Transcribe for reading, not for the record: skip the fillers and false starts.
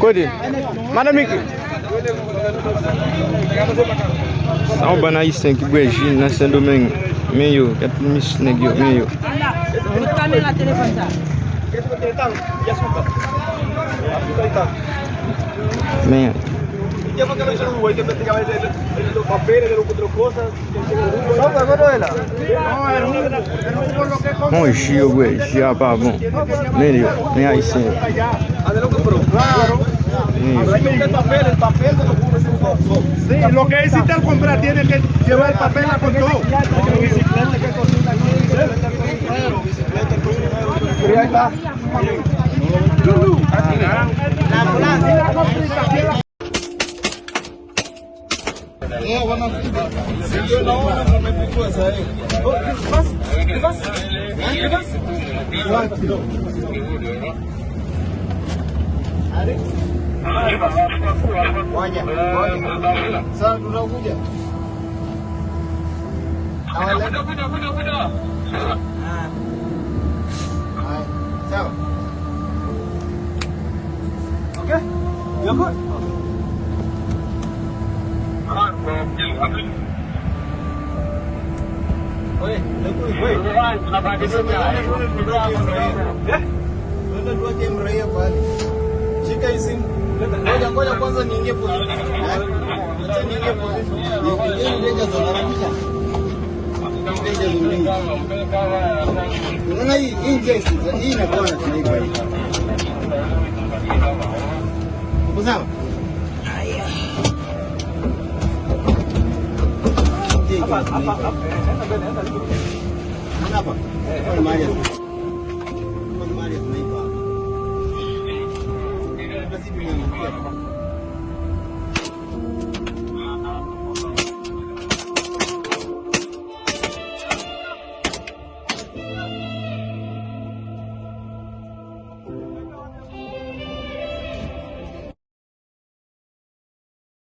Côté. Madame Miki. Sa on ban haïtien qui boit jus dans Saint-Domingue. Mais yo, quatre mis nèg yo, mais yo. Mais bon jus yo boit, jus a pas bon. Mais yo, mais haïtien. Sí, lo que hiciste al comprar tiene que llevar el papel a con todo. Ngoja kwanza niingie position. Acha niingie position. Niingie danger zone harakisha. Danger zone mingi. Unaona hii hii njia hii inakuwa na tunaipa hii. Uko sawa? Haya. Hapa hapa hapa. Hapa. Hapa.